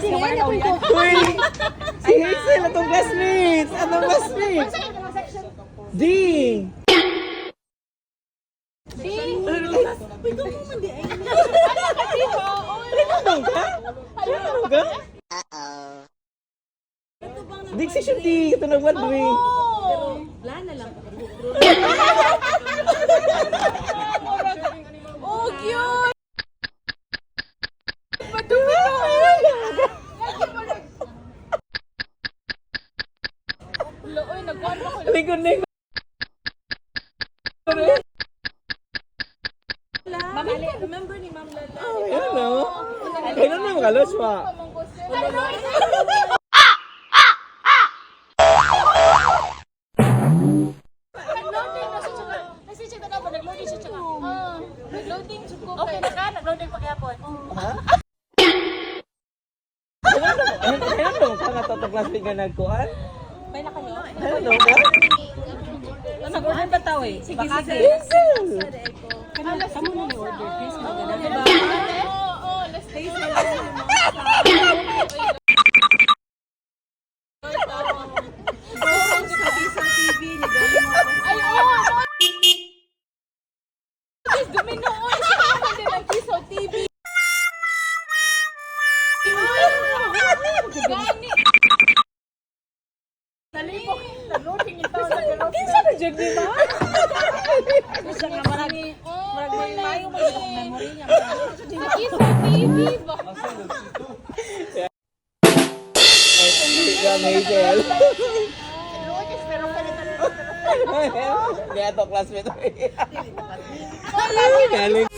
Uy! Si Hazel, atong classmates! Atong classmates! D! D! Ano ka? Ano ka? Di section D! Ito nag-1 Wala na lang. Oh, cute! Looy, nagkuhan pa ko. Likod na. Ma'am, remember ni Ma'am Lala. Ayun no? Kailan na makalos pa? Nag-loading na siya tsaka. Nasi siya na ba? Nag-loading siya tsaka. Ah, nag-loading siya ko. Okay na ka? Nag-loading pa kaya po. Kailan na ka nga to classmate nga nagkuhan? May na kayo? Kailan na ka? Nag-order ba tao eh? Sige, sige. Hazel! Kamu na ni order, Chris. Maganda. Oo, oo. Let's Ay, oo! Guys, duminoon siya ako din ang Kiso TV. Gani. Nalipok. Nag-loading yung tao. Kinsa na jud ni ma? Siya nga marag marag may mayo may memory niya. Sa Kiso TV ba? Ikaw, Hazel. Hindi ato classmate. Galing.